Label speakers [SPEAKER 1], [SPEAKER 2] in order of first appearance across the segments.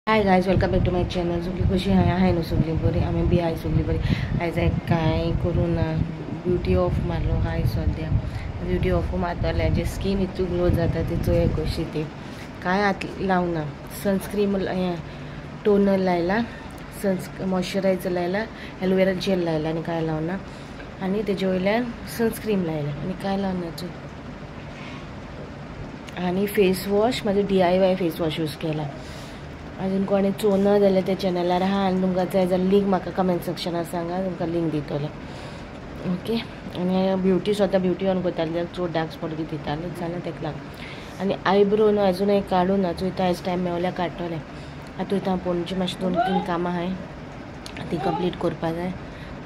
[SPEAKER 1] Hi guys, welcome back to my channel. सगळी कशी आहा हाय न्हू सगळी बरी, आमी बी हाय सगळी बरी. आयज कांय करूं ना, ब्युटी ऑफ मारलो हाय सद्या. ब्युटी ऑफ मारतलें जे स्कीन इतू ग्लो जाता ती चोया कशी ती. कांय हात लावना, सनस्क्रीन हें टोनर लायला, मॉइश्चरायझर लायला, एलोवेरा जेल लायला आनी कांय लावना. आनी तेजे वयल्यान सनस्क्रीन लायला आनी कांय लावना. आनी फेस वॉश म्हाजो DIY face wash use केला. अजून कोणें चोवना जाल्यार त्या चॅनलार आहा आनी तुमकां जाय जाल्यार लिंक म्हाका कमेंट सेक्शनार सांगा, तुमकां लिंक दितलें. ओके. आनी ब्युटी स्वता ब्युटी ऑन करतालें, चड डार्क स्पॉट बी दितालें जाल्यार तेका लागून. आनी आयब्रो न्हू अजूनय काडूं ना, चोयता आयज टायम मेवल्यार काडटलें. आतां वयता पणजे, मातशें 2-3 कामां आहाय ती कंप्लीट करपा जाय.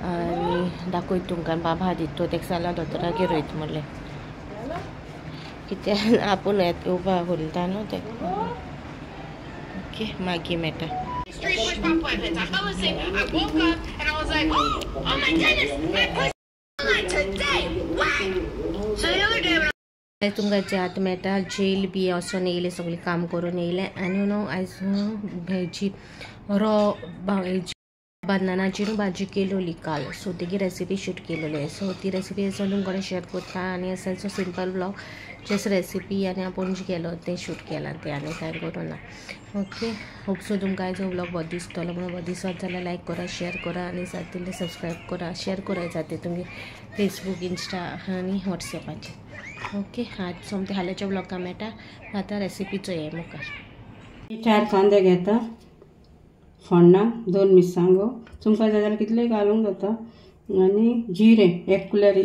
[SPEAKER 1] आनी दाखयता तुमकां. बाबा दिता तेका सांगलां दोतोरागेर वयता म्हणलें, कित्याक आपूण येवपा उरता न्हू तें. ओके, मागीर मेळटा. तुमकां जे आतां मेळटा जेल बी वचोन येयलें, सगळें काम करून येयलें. आनी न्हू आयज हेजी रो बनानाची न्हू भाजी केलोली काल, सो तेगी रेसिपी शूट केलोली. सो ती रेसिपी आसा तुमकां शेअर करता. आनी असो सिंपल ब्लॉग, जस्ट रेसिपी आनी आपूण जे केलो तें शूट केलां तें, आनी कांय करूं ना. ओके, होप सो तुमकां आयचो ब्लॉग बरो दिसतलो. म्हणून बरो दिसत जाल्यार लायक करा, शेअर करा आनी जाता सबस्क्रायब करा. शेअर करा जाता तुमगे फेसबूक, इंस्टा आनी वॉट्सॅपाचेर. ओके, आज सोमतें हाल्याच्या ब्लॉगा मेळटा. आतां रेसिपी चोया मुखार.
[SPEAKER 2] 4 कांदे घेता, फोण्णां, 2 मिरसांगो, तुमकां जाय जाल्यार कितलें घालूंक जाता. आनी जिरें 1 कुलेर,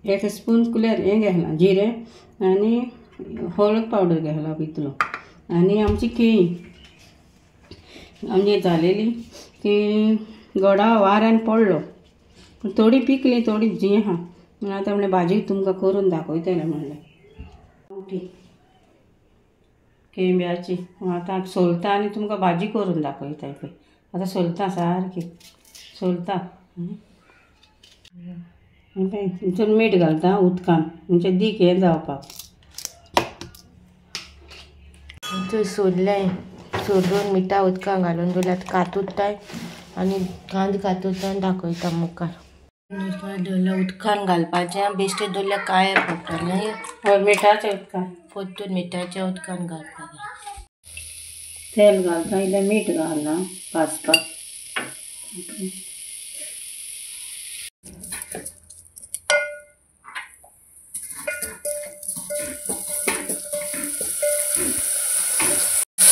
[SPEAKER 2] 1 स्पून कुलेर हें घेतलां जिरें, आनी हळद पावडर घेतला इतलो. आनी आमची केळी आमची जालेली ती गोडा वाऱ्यान पडलो, पूण थोडी पिकली, थोडी जी आहा. म्हणून आतां म्हणलें भाजी तुमकां करून दाखयतलें म्हणलें. गांवठी केंब्याची आतां सोलता आनी तुमकां भाजी करून दाखयता पळय. आतां सोलता, सारकी सोलता. हितून मीठ घालता उदकान, म्हणजे दीक हें जावपाक.
[SPEAKER 1] थंय सोडलें, सोडून मिठा उदकान घालून दवरल्यार कातुरताय आनी कांदो कातुरता आनी दाखयता मुखार. दवरल्या उदकान घालपाचें, बेश्टें दवरल्यार काळें पडटलें.
[SPEAKER 2] हय, मिठाच्या उदकान
[SPEAKER 1] परतून मिठाच्या उदकान घालपाचें.
[SPEAKER 2] तेल घालता, इल्लें मीठ घालना भाजपाक.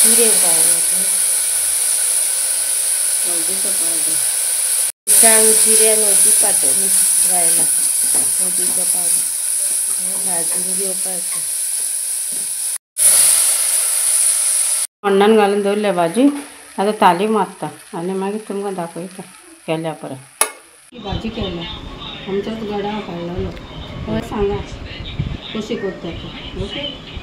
[SPEAKER 1] जिरें घालपाचें,
[SPEAKER 2] हळदीचो पावडर,
[SPEAKER 1] मिरसांग, जिरें आनी हळदी पातळ घायला, हळदीचो पावडर भाजून घेवपाचें.
[SPEAKER 2] फोण्णान घालून दवरल्या भाजी. आतां ताली मारता आनी मागीर तुमकां दाखयता केल्या परत. ही भाजी केल्या आमच्याच गडा काडलेलो. सांगा कशी करता ती. ओके.